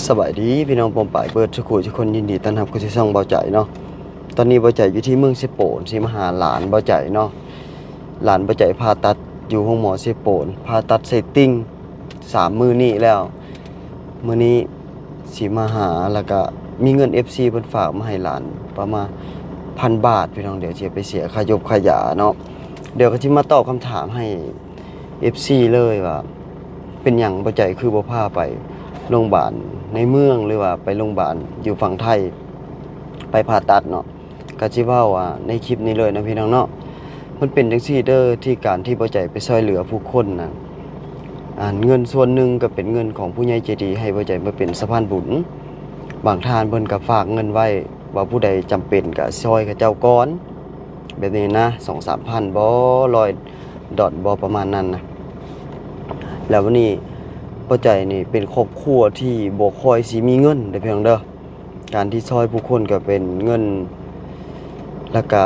ສະບາຍດີພີ່ນ້ອງປ້ອງປາຍເບິດທຸກຜູ້ທຸກຄົນ, ຍິນດີຕ້ອນຮັບເຂົ້າສູ່ຊ່ອງເບົາໃຈເນາະ. ຕອນນີ້ເບົາໃຈຢູ່ທີ່ເມືອງເຊໂປນ ຊິມາຫາຫຼານເບົາໃຈເນາະ. ຫຼານເບົາໃຈຜ່າຕັດຢູ່ໂຮງໝໍເຊໂປນ, ຜ່າຕັດໄສ້ຕິ່ງ ສາມມື້ນີ້ແລ້ວ. ມື້ນີ້ຊິມາຫາ ແລ້ວກະມີເງິນເອັຟຊີເພິ່ນຝາກມາໃຫ້ຫຼານປະມານພັນບາດພີ່ນ້ອງ, ດຽວຊິໄປເສຍຄ່າຢົກຄ່າຢາເນາະ. ດຽວກໍຊິມາຕອບຄຳຖາມໃຫ້ ເອັຟຊີເລີຍວ່າ ເປັນຫຍັງເບົາໃຈຄືບໍ່ພາໄປໂຮງບານໃນເມືອງ ຫຼືວ່າໄປໂຮງບານຢູ່ຝັ່ງໄທ ໄປຜ່າຕັດເນາະ. ກໍຊິເວົ້າວ່າໃນຄລິບນີ້ເລີຍເນາະພີ່ນ້ອງເນາະ. ມັນເປັນຈັ່ງຊີ້ເດີ ທີ່ການທີ່ເບົາໃຈໄປຊ່ອຍເຫຼືອຜູ້ຄົນນັ້ນ ອັນເງິນສ່ວນໜຶ່ງກໍເປັນເງິນຂອງຜູ້ໃຫຍ່ໃຈດີ ໃຫ້ເບົາໃຈມາເປັນສະພານບຸນ. ບາງທ່ານເພິ່ນກໍຝາກເງິນໄວ້ ວ່າຜູ້ໃດຈຳເປັນກໍຊ່ອຍເຂົາເຈົ້າກ່ອນ ແບບນີ້ນະ, ສອງສາມພັນບໍ ຮ້ອຍດອນບໍ ປະມານນັ້ນນະ. ແລ້ວວັນນີ້ເບົາໃຈນີ້ເປັນຄອບຄົວທີ່ບໍ່ຄ່ອຍຊິມີເງິນເດີພີ່ນ້ອງເດີ. ການທີ່ຊ່ອຍຜູ້ຄົນກໍເປັນເງິນ ແລ້ວກະ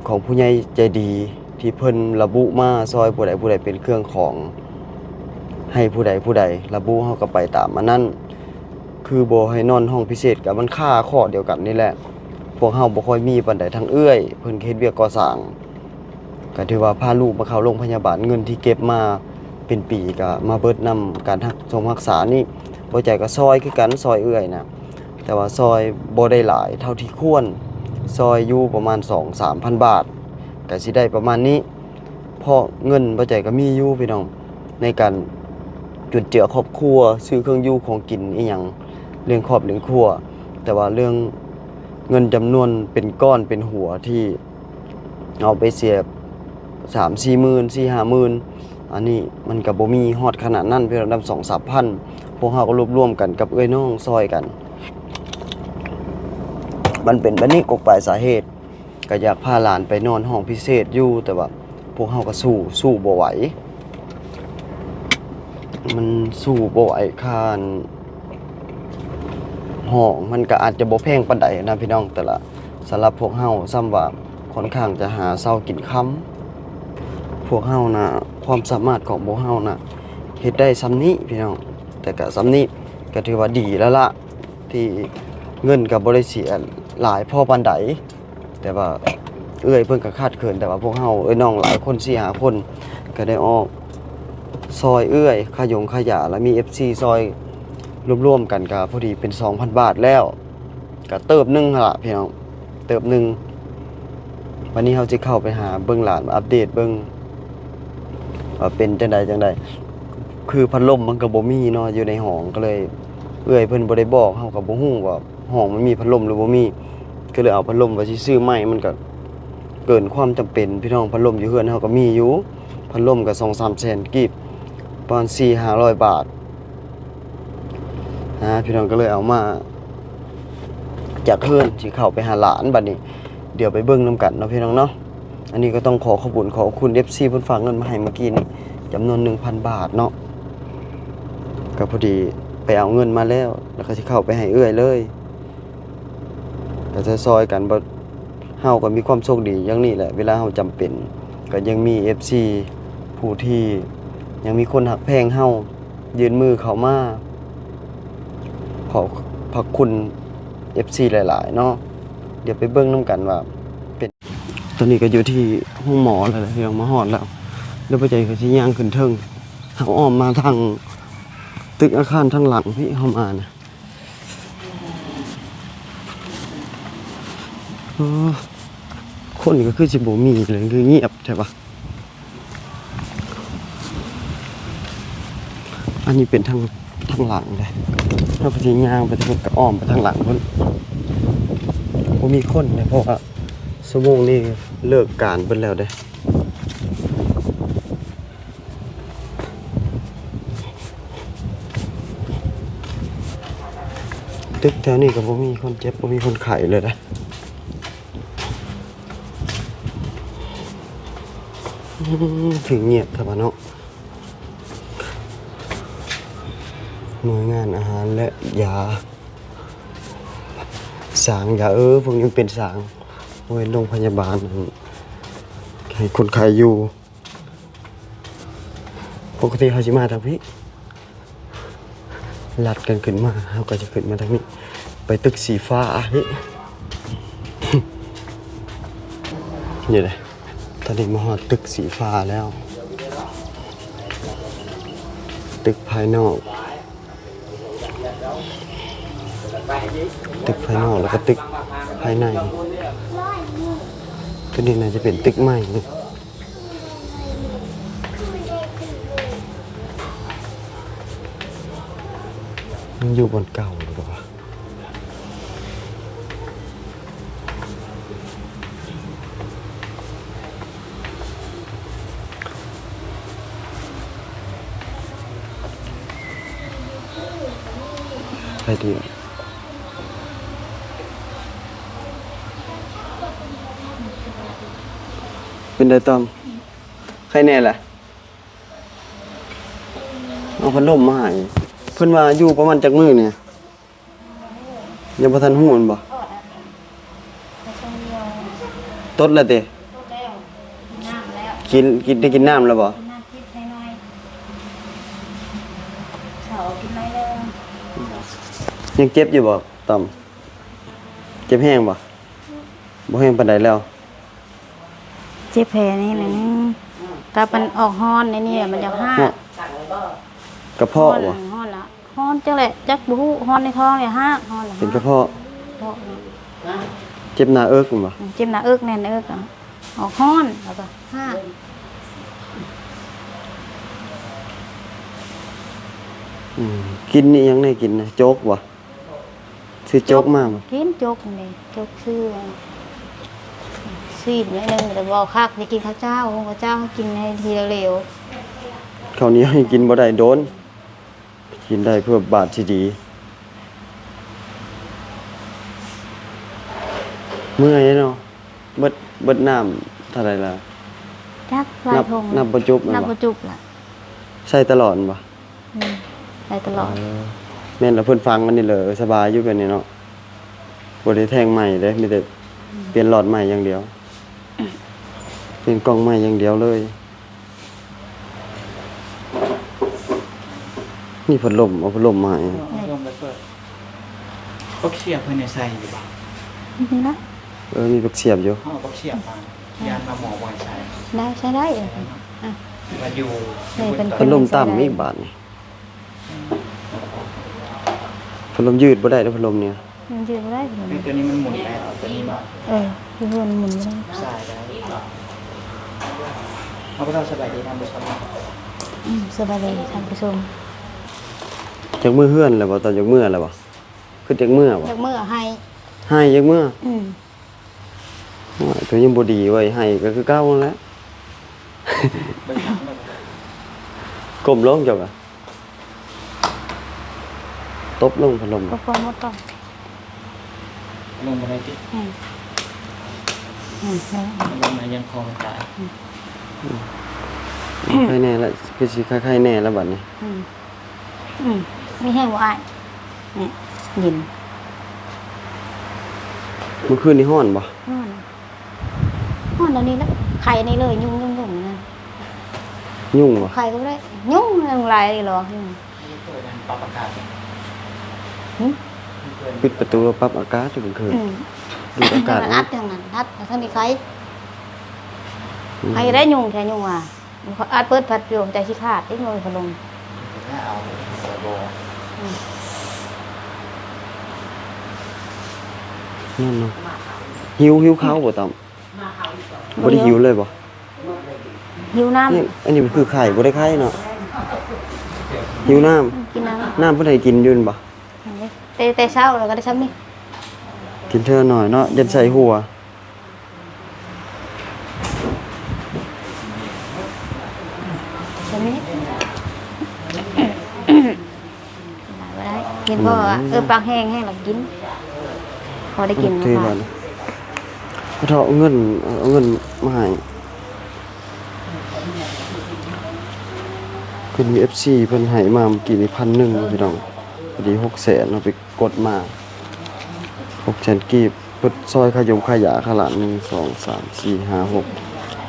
ຂອງຜູ້ໃຫຍ່ໃຈດີ ທີ່ເພິ່ນລະບຸມາຊ່ອຍຜູ້ໃດ ຜູ້ໃດເປັນເຄື່ອງຂອງໃຫ້ຜູ້ໃດ ຜູ້ໃດລະບຸ ເຮົາກໍໄປຕາມອັນນັ້ນ. ຄືບໍ່ໃຫ້ນອນຫ້ອງພິເສດ ກໍມັນຄາຂໍ້ດຽວກັນນີ້ແຫຼະ. ພວກເຮົາບໍ່ຄ່ອຍມີປານໃດ, ທາງເອື້ອຍເພິ່ນເຮັດວຽກກໍ່ສ້າງ ກໍຖືວ່າພາລູກມາເຂົ້າໂຮງພະຍາບານ, ເງິນທີ່ເກັບມາເປັນປີກໍມາເບິດນຳການຮັກ ຊົມຮັກສານີ້. ເບົາໃຈກໍຊ່ອຍຄືກັນ, ຊ່ອຍເອື້ອຍນະ, ແຕ່ວ່າຊ່ອຍບໍ່ໄດ້ຫຼາຍເທົ່າທີ່ຄວນ, ຊ່ອຍຢູ່ປະມານສອງສາມພັນບາດ ກໍຊິໄດ້ປະມານນີ້. ເພາະເງິນເບົາໃຈກໍມີຢູ່ພີ່ນ້ອງ ໃນການຈຸນເຈືອຄອບຄົວ, ຊື້ເຄື່ອງຢູ່ຂອງກິນອີ່ຫຍັງ, ລ້ຽງຄອບລ້ຽງຄົວ. ແຕ່ວ່າເລື່ອງເງິນຈຳນວນເປັນກ້ອນເປັນຫົວທີ່ ເອົາໄປເສຍສາມສີ່ໝື່ນ ສີ່ຫ້າໝື່ນ ອັນນີ້ມັນກໍບໍ່ມີຮອດຂະໜາດນັ້ນ, ພຽງລະດັບສອງສາມພັນ. ພວກເຮົາກໍລວບລວມກັນກັບເອື້ອຍນ້ອງຊ່ອຍກັນ. ມັນເປັນແບບນີ້ ກົກປາຍສາເຫດ ກໍຢາກພາຫຼານໄປນອນຫ້ອງພິເສດຢູ່, ແຕ່ວ່າພວກເຮົາກໍສູ້ ສູ້ບໍ່ໄຫວ. ມັນສູ້ບໍ່ໄຫວ, ຄ່າຫ້ອງມັນກໍອາດຈະບໍ່ແພງປານໃດນະພີ່ນ້ອງ, ແຕ່ລະ ສຳລັບພວກເຮົາ ຊ້ຳວ່າຄ່ອນຂ້າງຈະຫາເຊົ້າກິນຄ່ຳ. ພວກເຮົານະ ຄວາມສາມາດຂອງພວກເຮົານະ ເຮັດໄດ້ສ່ຳນີ້ພີ່ນ້ອງ, ແຕ່ກະສ່ຳນີ້ກະຖືວ່າດີແລ້ວລະ ທີ່ເງິນກະບໍ່ໄດ້ເສຍຫຼາຍພໍປານໃດ. ແຕ່ວ່າເອື້ອຍເພິ່ນກໍຂາດເຂີນ, ແຕ່ວ່າພວກເຮົາເອື້ອຍນ້ອງຫຼາຍຄົນ ສີ່ຫ້າຄົນ ກໍໄດ້ອອກຊ່ອຍເອື້ອຍ ຄ່າຢົງຄ່າຢາ ແລ້ວມີເອັຟຊີຊ່ອຍ ລວມໆກັນກໍພໍດີເປັນສອງພັນບາດແລ້ວ, ກໍເຕີບໜຶ່ງຫັ້ນລະພີ່ນ້ອງ, ເຕີບໜຶ່ງ. ວັນນີ້ເຮົາຊິເຂົ້າໄປຫາເບິ່ງຫຼານ ອັບເດດເບິ່ງວ່າເປັນຈັ່ງໃດຈັ່ງໃດ. ຄືພັດລົມມັນກໍບໍ່ມີເນາະ ຢູ່ໃນຫ້ອງ, ກໍເລີຍເອື້ອຍເພິ່ນບໍ່ໄດ້ບອກ, ເຮົາກໍບໍ່ຮູ້ວ່າ ຫ້ອງມັນມີພັດລົມຫຼືບໍ່ມີ, ກໍເລີຍເອົາພັດລົມວ່າຊິຊື້ໃໝ່, ມັນກໍເກີນຄວາມຈຳເປັນພີ່ນ້ອງ. ພັດລົມຢູ່ເຮືອນເຮົາກໍມີຢູ່, ພັດລົມກໍສອງສາມແສນກີບ ປະມານສີ່ຫ້າຮ້ອຍບາດນະພີ່ນ້ອງ. ກໍເລີຍເອົາມາຈາກເຮືອນ ຊິເຂົ້າໄປຫາຫຼານບັດນີ້, ດຽວໄປເບິ່ງນຳກັນເນາະພີ່ນ້ອງເນາະ. ອັນນີ້ກໍຕ້ອງຂໍຂອບຄຸນ ຂອບຄຸນເອັຟຊີເພິ່ນຝາກເງິນມາໃຫ້ເມື່ອກີ້ນີ້ ຈຳນວນໜຶ່ງພັນບາດເນາະ, ກໍພໍດີໄປເອົາເງິນມາແລ້ວ ແລ້ວກໍຊິເຂົ້າໄປໃຫ້ເອື້ອຍເລີຍ. ກໍຈະຊ່ອຍກັນ, ເຮົາກໍມີຄວາມໂຊກດີຢ່າງນີ້ແຫຼະ, ເວລາເຮົາຈຳເປັນ ກໍຍັງມີເອັຟຊີຜູ້ທີ່ຍັງມີຄົນຮັກແພງເຮົາ ຍື່ນມືເຂົ້າມາ. ຂໍຂອບພະຄຸນເອັຟຊີຫຼາຍໆເນາະ. ດຽວໄປເບິ່ງນຳກັນວ່າເປັນ, ຕອນນີ້ກໍຢູ່ທີ່ໂຮງໝໍແລ້ວແຫຼະ, ເຮົາມາຮອດແລ້ວ. ດຽວເບົາໃຈກໍຊິຍ່າງຂຶ້ນເທິງ, ເຮົາອ້ອມມາທາງຕຶກອາຄານທາງຫຼັງພີ້ ເຮົາມານະ. ເອີ ຄົນກໍຄືຊິບໍ່ມີເລີຍ, ຄືງຽບແທ້ວະ. ອັນນີ້ເປັນທາງ ທາງຫຼັງເດ້, ເຮົາກໍຊິຍ່າງໄປທາງ ກໍອ້ອມໄປທາງຫຼັງພຸ້ນ. ບໍ່ມີຄົນເດ້ ເພາະວ່າຊົ່ວໂມງນີ້ເລີກການເບິດແລ້ວເດ້. ຕຶກແຖວນີ້ກໍບໍ່ມີຄົນເຈັບ ບໍ່ມີຄົນໄຂ້ເລີຍເດ້. ອືມ ຄືງຽບແທ້ວະເນາະ. ໜ່ວຍງານອາຫານ ແລະ ຢາ ສາງຢາ, ເອີ ພວກນີ້ມັນເປັນສາງ, ໂອ້ຍ ໂຮງພະຍາບານ ໃຫ້ຄົນໄຂ້ຢູ່. ປົກກະຕິເຮົາຊິມາທາງພີ້, ລັດກັນຂຶ້ນມາ ເຮົາກໍຈະຂຶ້ນມາທາງນີ້ ໄປຕຶກສີຟ້ານີ້ ນີ້ເດ້. ຕອນນີ້ມາຮອດຕຶກສີຟ້າແລ້ວ ຕຶກພາຍນອກ ຕຶກພາຍນອກ ແລ້ວກໍຕຶກພາຍໃນ. ຕົວນີ້ໜ້າຈະເປັນຕຶກໃໝ່ ມັນຢູ່ບ່ອນເກົ່າຫຼືບໍ່ວະ? ໄປດີ ເປັນໃດຕອມ? ໄຄແນ່ລະ? ເອົາພັດລົມມາໃຫ້. ເພິ່ນວ່າຢູ່ປະມານຈັກມື້ນີ້? ຍັງບໍ່ທັນຮູ້ແມ່ນບໍ່? ຕົດແລ້ວຕິ? ກິນ ກິນ ໄດ້ກິນນ້ຳແລ້ວບໍ່? ຍັງເຈັບຢູ່ບໍ່ຕອມ? ເຈັບແຮງບໍ່? ບໍ່ແຮງປານໃດແລ້ວ? ເຈັບແຜນີ້ແຫຼະ ກັບມັນອອກຮ້ອນໃນນີ້ ມັນຢາກຮາກ ຮະ ກະເພາະບໍ່? ຮ້ອນ ຮ້ອນລະ ຮ້ອນຈັ່ງແຫຼະ ຈັກບໍ່ຮູ້ ຮ້ອນໃນທ້ອງແຫຼະ ຮາກ ຮ້ອນລະ ເປັນກະເພາະ ກະເພາະ. ເຈັບໜ້າເອິກແມ່ນບໍ່? ເຈັບໜ້າເອິກ ແໜ້ນເອິກ ອອກຮ້ອນ ແລ້ວກໍຮາກ. ອືມ ກິນອີ່ຫຍັງແນ່? ກິນນະ ໂຈກບໍ່? ຊື້ໂຈກມາບໍ່? ກິນໂຈກນີ້ ໂຈກຊື້ ຊີບໜ້ອຍໜຶ່ງ ແຕ່ບໍ່ຄັກ ໄດ້ກິນເຂົ້າເຈົ້າ ຫຸງເຂົ້າເຈົ້າໃຫ້ກິນໃຫ້ທີລະເຫຼວ. ເຂົ້າໜຽວນີ້ກິນບໍ່ໄດ້ດົນ ກິນໄດ້ເພື່ອບາດຊິດີ. ເມື່ອຍເນາະ ເບິດ ເບິດນ້ຳເທົ່າໃດລະ? ຈັກຫຼາຍຖົງ ນັບບໍ່ຈຸບແມ່ນບໍ່? ນັບບໍ່ຈຸບລະ. ໃຊ້ຕະຫຼອດແມ່ນບໍ່? ອືມ ໄດ້ຕະຫຼອດ. ເອີ ແມ່ນລະ ເພິ່ນຝັງອັນນີ້ເລີຍ ສະບາຍຢູ່ແບບນີ້ເນາະ ບໍ່ໄດ້ແທງໃໝ່ເດ້ ມີແຕ່ ອືມ ປ່ຽນຫຼອດໃໝ່ຢ່າງດຽວ ປ່ຽນກ່ອງໃໝ່ຢ່າງດຽວເລີຍ. ມີພັດລົມ ເອົາພັດລົມມາໃຫ້. ເອົາພັດລົມໄປເປີດ. ບັກສຽບເພິ່ນໃຫ້ໃສ່ຢູ່ບໍ່? ນີ້ນະ. ເອີ ມີບັກສຽບຢູ່. ເອົາບັກສຽບມາ ຢ້ານວ່າໝໍບໍ່ໃຫ້ໃສ່. ໄດ້ ໃຊ້ໄດ້. ອ່ະ ວ່າຢູ່ ເອີ ເພິ່ນ ພັດລົມຕ່ຳອີກບາດນີ້. ພັດລົມຢືດບໍ່ໄດ້ເດີ້ ພັດລົມນີ້ ມັນຢືດບໍ່ໄດ້ ເອີ ຕົວນີ້ມັນໝູນໄດ້ ເອົາຕົວນີ້ມາ. ເອີ ຢູ່ເຮືອນມັນໝູນບໍ່ໄດ້ ສາຍໄດ້. ເອົາ ສະບາຍດີທ່ານຜູ້ຊົມ. ອືມ ສະບາຍດີທ່ານຜູ້ຊົມ. ຢາກເມືອເຮືອນແລ້ວບໍ່? ຕອນຢາກເມືອແລ້ວບໍ່? ຄືຢາກເມືອບໍ່? ຢາກເມືອ ໄຫ້ ໄຫ້ ຢາກເມືອ. ອືມ. ໂອ້ຍ ກໍຍັງບໍ່ດີເວີ້ຍ ໄຫ້ກໍຄືເກົ່າຫັ້ນແຫຼະ. ກົ້ມລົງເຈົ້າກະ ຕົບລົງພັດລົມ ກໍພອໝົດກ່ອນ. ລົງບໍ່ໄດ້ຕິ? ອືມ ອືມ ລົງມາຍັງຄໍມັນຕາຍ. ອືມ ອືມ ໄຄແນ່ລະ ຄືຊິໄຄໆແນ່ລະບັດນີ້. ອືມ ອືມ ມີແຮງບໍ່ອ້າຍ? ນີ້ ເຢັນ. ມື້ຄືນນີ້ຮ້ອນບໍ່? ຮ້ອນ ຮ້ອນດຽວນີ້ລະ ໄຄນີ້ເລີຍ ຍຸງໆໆນະ. ຍຸງບໍ່? ໄຄກໍບໍ່ໄດ້ ຍຸງ ຍຸງຫຼາຍອີ່ຫຼີ. ອືມ ປິດປະຕູ ປັບອາກາດຢູ່ກາງຄືນ. ອືມ ດູດອາກາດ ມັນອັດຈັ່ງນັ້ນ ອັດ ແລ້ວທັງນີ້ໄຄ. ອືມ ໄຄໄດ້ຍຸງແທ້ ຍຸງວ່າ ອັດເປີດພັດຢູ່ ໃຈຊິຂາດອີກ ບໍ່ມີພັດລົມ. ອືມ ນັ້ນເນາະ. ຫິວ ຫິວເຂົ້າບໍ່ຕຳ? ບໍ່ໄດ້ຫິວເລີຍບໍ່? ຫິວນ້ຳ. ນີ້ ອັນນີ້ມັນຄືໄຂ້ ບໍ່ໄດ້ໄຂ້ເນາະ. ຫິວນ້ຳ ກິນນ້ຳ ນ້ຳເພິ່ນໃຫ້ກິນຢູ່ແມ່ນບໍ່? ແຕ່ ແຕ່ເຊົ້າແລ້ວກໍໄດ້ຊ່ຳນີ້ ກິນເທື່ອໜ້ອຍເນາະ ຢ້ານໃສ່ຫົວ. ກິນພໍ ອືມ ເອີ ປາກແຫ້ງໆແລ້ວກິນ ພໍໄດ້ກິນ. ໂອເຄ ບາດນີ້ ເອົາເງິນ ເອົາເງິນມາໃຫ້. ເພິ່ນມີເອັຟຊີ ເພິ່ນໃຫ້ມາເມື່ອກີ້ນີ້ພັນໜຶ່ງ ພີ່ນ້ອງ ພໍດີຫົກແສນ ເຮົາໄປກົດມາຫົກແສນກີບ. ເພິ່ນຊອຍຄ່າຢົມຄ່າຢາຄ່າຫຼານ ໜຶ່ງ ສອງ ສາມ ສີ່ ຫ້າ ຫົກ.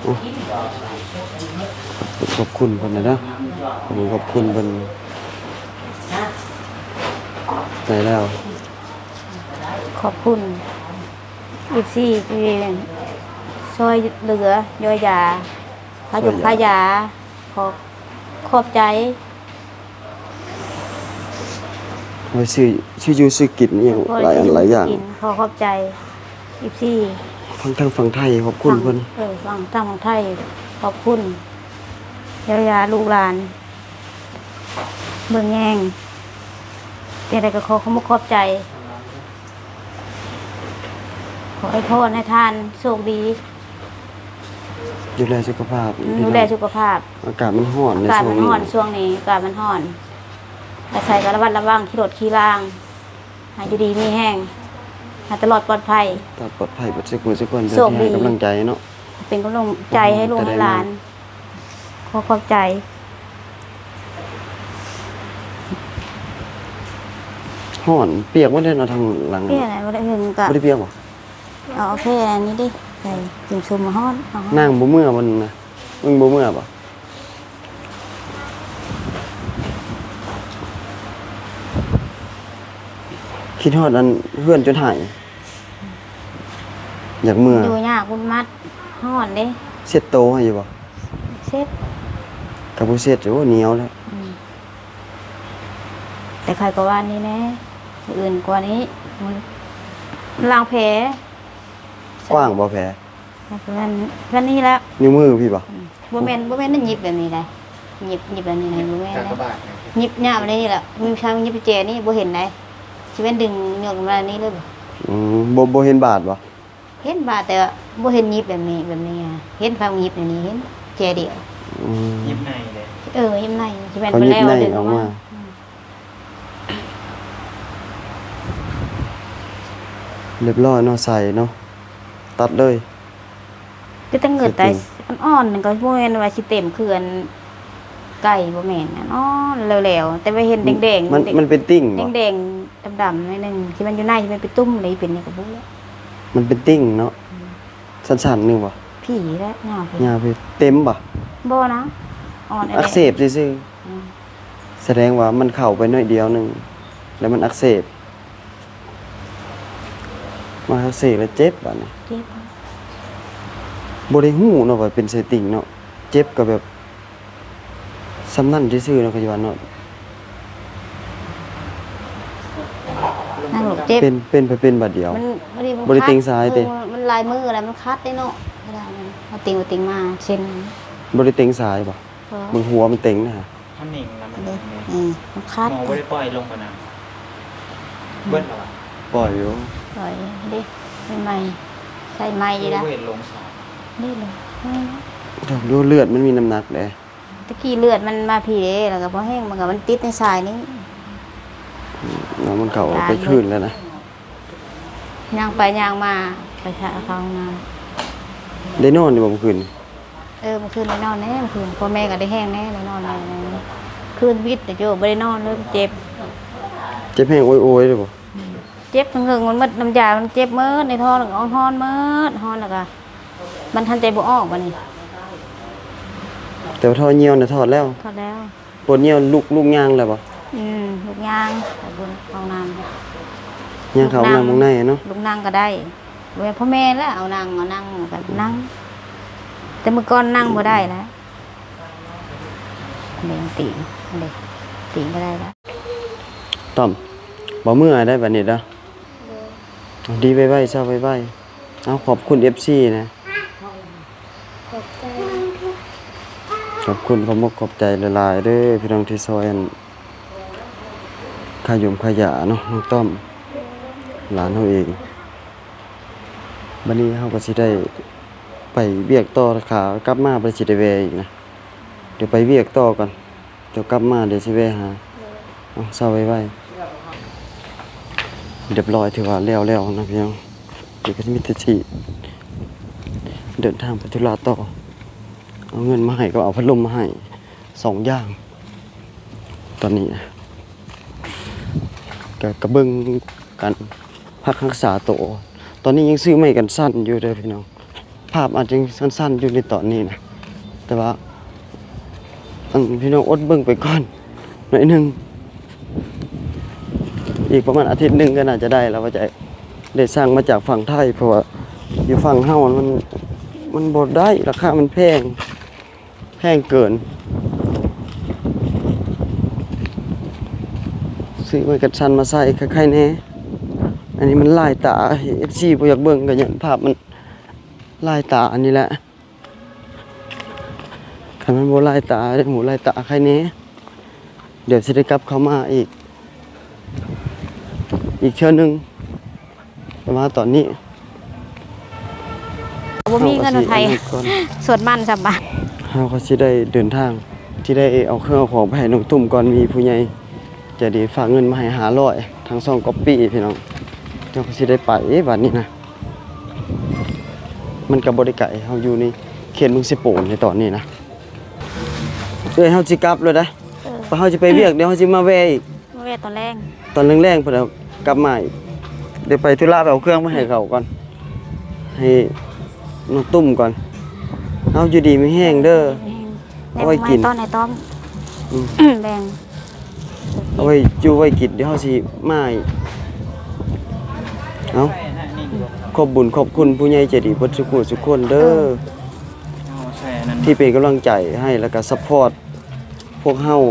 ໂອ້ ຂອບ ຂອບຄຸນເພິ່ນນະເດີ ຂອບຄຸນ ຂອບຄຸນເພິ່ນ. ໄດ້ແລ້ວ. ຂອບຄຸນເອັຟຊີທີ່ຊ່ອຍເຫຼືອຢອຍຢາ ຄ່າຢົກຄ່າຢາ. ຂໍຂອບໃຈ. ໄວ້ຊື້ ຊື້ຢູ່ຊື້ກິນອີ່ຫຍັງຫຼາຍອັນຫຼາຍຢ່າງ. ຂໍຂອບໃຈເອັຟຊີ ຝັ່ງທາງຝັ່ງໄທ ຂອບຄຸນເພິ່ນ. ເອີ ຝັ່ງທາງຝັ່ງໄທ ຂອບຄຸນ. ຢອຍຢາລູກຫຼານ ເບິ່ງແຍງ ຈັ່ງໃດກໍຂໍຂອບອົກຂອບໃຈ. ຂໍອວຍພອນໃຫ້ທ່ານໂຊກດີ ດູແລສຸຂະພາບ ອືມ ພີ່ນ້ອງ ດູແລສຸຂະພາບ. ອາກາດມັນຮ້ອນໃນຊ່ວງນີ້ ອາກາດມັນຮ້ອນ ຊ່ວງນີ້ອາກາດມັນຮ້ອນ. ອາໄສກໍລະມັດລະວັງຂີ່ລົດຂີ່ລາງ ໃຫ້ຢູ່ດີມີແຮງ ໃຫ້ຕະຫຼອດປອດໄພ ຕະຫຼອດປອດໄພເບິດສູ່ຜູ້ສູ່ຄົນ ໂຊກດີ ເປັນກຳລັງໃຈເນາະ ເປັນກຳລັງໃຈໃຫ້ລູກໃຫ້ຫຼານ. ຂໍຂອບໃຈ. ຮ້ອນ ປຽກໝົດເດ້ເນາະ ທາງຫຼັງ ປຽກ ບໍ່ໄດ້ເຖິງກະ ບໍ່ໄດ້ປຽກບໍ່? ເອົາ ເອົາແຜ່ອັນນີ້ເດ້ ໃສ່ຈຸ່ມຊຸມຮ້ອນ. ນາງບໍ່ເມື່ອບໍ່ນະ? ມຶງບໍ່ເມື່ອບໍ່? ຄິດຮອດອັນເຮືອນຈົນໄຫ້ ຢາກເມືອ. ຢູ່ຍາກ ຄຸນມັດ ຮ້ອນເດ້. ເຊັດໂຕໃຫ້ຢູ່ບໍ່? ເຊັດ ກໍບໍ່ເຊັດ ໂອ້ ໜຽວແລ້ວ. ອືມ ແຕ່ຂ້ອຍກໍວ່ານີ້ແດ່ ມື້ອື່ນກວ່ານີ້ ມື້ ລ້າງແຜ. ກວ້າງບໍ່ແຜ? ປານ ປານນີ້ແຫຼະ. ນິ້ວມືພີ້ບໍ່? ອືມ ບໍ່ແມ່ນ ບໍ່ແມ່ນມັນຫຍິບແບບນີ້ໄດ໋ ຫຍິບ ຫຍິບແບບນີ້ ບໍ່ແມ່ນ ກາກະບາດ ຫຍິບຍາວແບບນີ້ແຫຼະ. ມີຊ່າງຫຍິບແຈນີ້ ບໍ່ເຫັນໄດ໋ ຊິແມ່ນດຶງຍົກມານີ້ເລີຍບໍ່? ອືມ ບໍ່ ບໍ່ເຫັນບາດບໍ່? ເຫັນບາດ ແຕ່ວ່າບໍ່ເຫັນຫຍິບແບບນີ້ ແບບນີ້ ເຫັນເຂົາຫຍິບແບບນີ້ ເຫັນແຈດຽວ. ອືມ ຫຍິບໃນເດ້. ເອີ ຫຍິບໃນ ຊິແມ່ນ ເຂົາຫຍິບໃນອອກມາ. ອືມ ຮຽບຮ້ອຍເນາະ ໃສ່ເນາະ ຕັດເລີຍ. ຄືຕັ້ງເກີດແຕ່ອ່ອນໆ ກໍບໍ່ແມ່ນວ່າຊິເຕັມຄືອັນໄກ່ ບໍ່ແມ່ນ ອ່ອນໆ ແຫຼ້ວໆ ແຕ່ວ່າເຫັນແດງໆ ມັນ ມັນເປັນຕິ່ງບໍ່? ແດງໆ ດຳໆ ໜ້ອຍໜຶ່ງ ທີ່ມັນຢູ່ໃນ ທີ່ມັນເປັນຕຸ່ມ ຫຼືເປັນຫຍັງກໍບໍ່ຮູ້. ມັນເປັນຕິ່ງເນາະ. ອືມ ສັ້ນໆ ໜຶ່ງບໍ່? ພີ້ແຫຼະ ຍາວພີ້ ຍາວພີ້. ເຕັມບໍ່? ບໍ່ນະ ອ່ອນ ອັກເສບຊື່ໆ. ອືມ ສະແດງວ່າມັນເຂົ້າໄປໜ້ອຍດຽວໜຶ່ງ ແລ້ວມັນອັກເສບ. ມາເສກແລ້ວເຈັບບາດນີ້ ເຈັບ ບໍ່ໄດ້ຮູ້ເນາະວ່າເປັນໄສ້ຕິ່ງເນາະ ເຈັບກໍແບບສ່ຳນັ້ນຊື່ໆເນາະ ປັດຈຸບັນເນາະ. ນັ້ນເຈັບ ເປັນ ເປັນ ເປັນບາດດຽວ ມັນ ບໍ່ໄດ້ເຕັງສາຍຕິ ເອີ ມັນຫຼາຍມື້ແລ້ວ ມັນຂັດເດ້ເນາະ ເວລາມັນ ເຮົາເຕັງໄປເຕັງມາເຊັ່ນ ບໍ່ໄດ້ເຕັງສາຍບໍ່? ບໍ່ ເບິ່ງຫົວມັນເຕັງນະ ເຂົາເໜັງແລ້ວມັນ ເອີ ມັນຂັດ ໝໍບໍ່ໄດ້ປ່ອຍລົງປານນັ້ນ ເບິດແລ້ວຫວາ? ປ່ອຍຢູ່ ປ່ອຍເດ້ ໃສ່ໃໝ່ ໃສ່ໃໝ່ຢູ່ລະ ບໍ່ເຫັນລົງສາຍ ນີ້ລົງ ເບິ່ງດູເລືອດມັນມີນ້ຳໜັກເດ້ ຕະກີ້ເລືອດມັນມາພີ້ເດ້ ແລ້ວກໍພໍແຫ້ງ ມັນກໍ ມັນຕິດໃນສາຍນີ້ ອືມ ແລ້ວມັນເຂົ້າໄປຄືນແລ້ວນະ. ຍ່າງໄປຍ່າງມາ ໄປຖ້າເຂົ້າຫ້ອງນ້ຳ. ໄດ້ນອນຢູ່ບໍ່ມື້ຄືນ? ເອີ ມື້ຄືນໄດ້ນອນແດ່ ມື້ຄືນ ພໍ່ແມ່ກໍໄດ້ແຮງແດ່ ໄດ້ນອນແດ່ ຄືນວິດແຕ່ໂຈ້ ບໍ່ໄດ້ນອນເລີຍ ເຈັບ ເຈັບແຮງໂອຍໆ ເລີຍບໍ່? ເຈັບທັງເທິງ ມັນໝົດນ້ຳຢາ ມັນເຈັບໝົດ ໃນທ້ອງ ອອກຮ້ອນໝົດ ຮ້ອນແລ້ວກໍ ມັນທັນໃຈບໍ່ອອກບາດນີ້ ແຕ່ວ່າທໍ່ຍ່ຽວນະຖອດແລ້ວ ຖອດແລ້ວ. ປົດຍ່ຽວ ລຸກ ລຸກຍ່າງໄດ້ບໍ່? ອືມ ລຸກຍ່າງ ໄປບຸນຫ້ອງນ້ຳ ຍ່າງເຂົ້າຫ້ອງນ້ຳຂ້າງໃນເນາະ ລຸກນັ່ງກໍໄດ້ ແມ່ນພໍ່ແມ່ແຫຼະ ເອົານັ່ງ ເອົານັ່ງ ກໍນັ່ງ ແຕ່ມື້ກ່ອນນັ່ງບໍ່ໄດ້ແລ້ວ ເດ້ ຕີງ ເດ້ ຕີງບໍ່ໄດ້ແລ້ວ. ຕ້ອມ ບໍ່ເມື່ອຍໄດ໋ບາດນີ້ເດີ ດີໄວໆ ເຊົາໄວໆ. ເອົາ ຂອບຄຸນເອັຟຊີນະ ຂອບໃຈ ຂອບຄຸນ ຂອບອົກຂອບໃຈຫຼາຍໆເດີພີ່ນ້ອງ ທີ່ຊ່ອຍອັນ ຄ່າຢົມຄ່າຢາເນາະ ນ້ອງຕ້ອມ ຫຼານເຮົາເອງ. ບັດນີ້ເຮົາກໍຊິໄດ້ໄປວຽກຕໍ່ ຂາກັບມາບໍ່ໄດ້ ຊິໄດ້ແວ່ອີກນະ ດຽວໄປວຽກຕໍ່ກ່ອນ. ດຽວກັບມາ ດຽວຊິແວ່ຫາ ເອົາ ເຊົາໄວໆ. ຮຽບຮ້ອຍ ຖືວ່າແລ້ວແລ້ວນະພີ່ນ້ອງ ດຽວກໍຊິມີແຕ່ຊິເດີນທາງໄປທຸລະຕໍ່ ເອົາເງິນມາໃຫ້ ກໍເອົາພັດລົມມາໃຫ້ສອງຢ່າງ ຕອນນີ້ນະ ກໍ ກໍເບິ່ງການ ພັກຮັກສາໂຕ ຕອນນີ້ຍັງຊື້ໄມ້ກັນສັ່ນຢູ່ເດີພີ່ນ້ອງ ພາບອາດຈະສັ້ນໆຢູ່ໃນຕອນນີ້ນະ ແຕ່ວ່າ ອັນ ພີ່ນ້ອງອົດເບິ່ງໄປກ່ອນໜ້ອຍໜຶ່ງ ອີ ອີກປະມານອາທິດໜຶ່ງກໍໜ້າຈະໄດ້ແລ້ວ ວ່າຈະໄດ້ສັ່ງມາຈາກຝັ່ງໄທ ເພາະວ່າຢູ່ຝັ່ງເຮົາມັນ ມັນບໍ່ໄດ້ ລາຄາມັນແພງ ແພງເກີນ ຊື້ໄມ້ກັນສັ່ນມາໃສ່ ຄະໄຄແດ່. ອັນນີ້ມັນລາຍຕາ ເອັຟຊີ ບໍ່ຢາກເບິ່ງ ກໍຍ້ອນພາບມັນລາຍຕາ ອັນນີ້ແຫຼະ. ຄັນມັນບໍ່ລາຍຕາ ໄດ້ຫູລາຍຕາ ໃຄແດ່. ດຽວຊິໄດ້ກັບເຂົ້າມາອີກ ອີກເທື່ອໜຶ່ງ ແຕ່ວ່າຕອນນີ້ ບໍ່ມີເງິນໄທ ເຮົາກໍຊິອັນນັ້ນກ່ອນ ສວດມັນຊະບາດ. ເຮົາກໍຊິໄດ້ເດີນທາງ ທີ່ໄດ້ເອົາເຄື່ອງເອົາຂອງໄປໃຫ້ນ້ອງຕຸ້ມກ່ອນ. ມີຜູ້ໃຫຍ່ໃຈດີຝາກເງິນມາໃຫ້ຫ້າຮ້ອຍ ທັງສອງກັອບປີ້ ພີ່ນ້ອງ. ເຮົາກໍຊິໄດ້ໄປ ເອ ບາດນີ້ນະ ມັນກໍບໍ່ໄດ້ໄກ ເຮົາຢູ່ໃນເຂດເມືອງເຊໂປນໃນຕອນນີ້ນະ. ເອີຍ ເຮົາຊິກັບແລ້ວໄດ໋ ເອີ ເຮົາຊິໄປວຽກ ດຽວເຮົາຊິມາແວ່ອີກ ມາແວ່ຕອນແລງ ຕອນແລງໆ ພຸ້ນແຫຼະ ກັບມາອີກ. ດຽວໄປທຸລະ ໄປເອົາເຄື່ອງມາໃຫ້ເຂົາກ່ອນ ໃຫ້ນ້ອງຕຸ້ມກ່ອນ. ເຮົາຢູ່ດີມີແຮງເດີ ແບ່ງ ເອົາໄວ້ກິນ ຕອນໃຫ້ຕ້ອມ ອືມ ແບ່ງ ເອົາໄວ້ຢູ່ໄວ້ກິນ ດຽວເຮົາຊິມາອີກ. ເອົາ ຂອບບຸນຂອບຄຸນຜູ້ໃຫຍ່ໃຈດີເບິດສູ່ຜູ້ສູ່ຄົນເດີ ເອີ ທີ່ເປັນກຳລັງໃຈໃຫ້ ແລ້ວກໍຊັບພອດພວກເຮົາ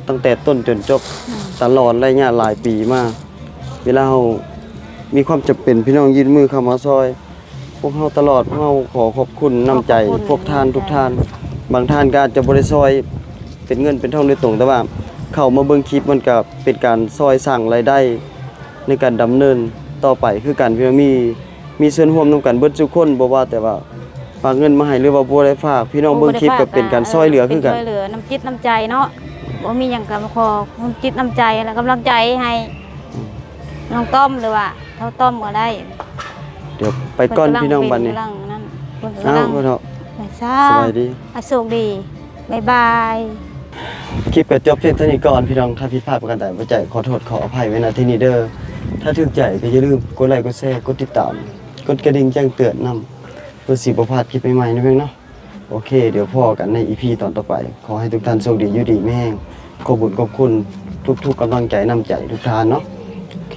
ຕັ້ງແຕ່ຕົ້ນຈົນຈົບ ອືມ ຕະຫຼອດໄລຍະຫຼາຍປີມາ. ເວລາເຮົາມີຄວາມຈຳເປັນ ພີ່ນ້ອງຍື່ນມືເຂົ້າມາຊ່ອຍ ພວກເຮົາຕະຫຼອດ ພວກເຮົາຂໍຂອບຄຸນນ້ຳໃຈ ຂອບພວກທ່ານທຸກທ່ານ. ບາງທ່ານກໍອາດຈະບໍ່ໄດ້ຊ່ອຍເປັນເງິນເປັນທອງໂດຍຕົງ ແຕ່ວ່າເຂົ້າມາເບິ່ງຄລິບ ມັນກໍເປັນການຊ່ອຍສ້າງລາຍໄດ້ໃນການດຳເນີນຕໍ່ໄປຄືກັນ. ພີ່ນ້ອງມີ ມີສ່ວນຮ່ວມນຳກັນເບິດທຸກຄົນ ບໍ່ວ່າແຕ່ວ່າຝາກເງິນມາໃຫ້ ຫຼືວ່າບໍ່ໄດ້ຝາກ ພີ່ນ້ອງເບິ່ງຄລິບກໍເປັນການຊ່ອຍເຫຼືອຄືກັນ ເປັນຊ່ອຍເຫຼືອນ້ຳຈິດນ້ຳໃຈເນາະ. ບໍ່ມີຫຍັງກໍຂໍນ້ຳຈິດນ້ຳໃຈ ແລະ ກຳລັງໃຈໃຫ້ ອືມ ນ້ອງຕ້ອມ ຫຼືວ່າເຖົ້າຕ້ອມກໍໄດ້. ດຽວໄປກ່ອນພີ່ນ້ອງ ບັດນີ້ ເພິ່ນກຳລັງ ເພິ່ນກຳລັງ ເອົາເນາະ ສະບາຍດີ ໃຫ້ໂຊກດີ ບາຍບາຍ. ຄລິບກໍຈົບພຽງເທົ່ານີ້ກ່ອນພີ່ນ້ອງ ຖ້າຜິດພາດປະການໃດ ບໍ່ໃຈຂໍໂທດຂໍອະໄພໄວ້ ນະ ທີ່ນີ້ເດີ. ຖ້າຖືກໃຈກໍຢ່າລືມກົດໄລ ກົດແຊ ກົດຕິດຕາມ ກົດກະດິ່ງແຈ້ງເຕືອນນຳ ເພື່ອຊິບໍ່ພາດຄລິບໃໝ່ໆ ນະເພິ່ນເນາະ. ໂອເຄ ດຽວພໍ້ກັນໃນອີພີຕອນຕໍ່ໄປ. ຂໍໃຫ້ທຸກທ່ານໂຊກດີ ຢູ່ດີມີແຮງ ຂອບບຸນຂອບຄຸນທຸກໆກຳລັງໃຈ ນ້ຳໃຈທຸກທ່ານເນາະ. ໂອເຄ.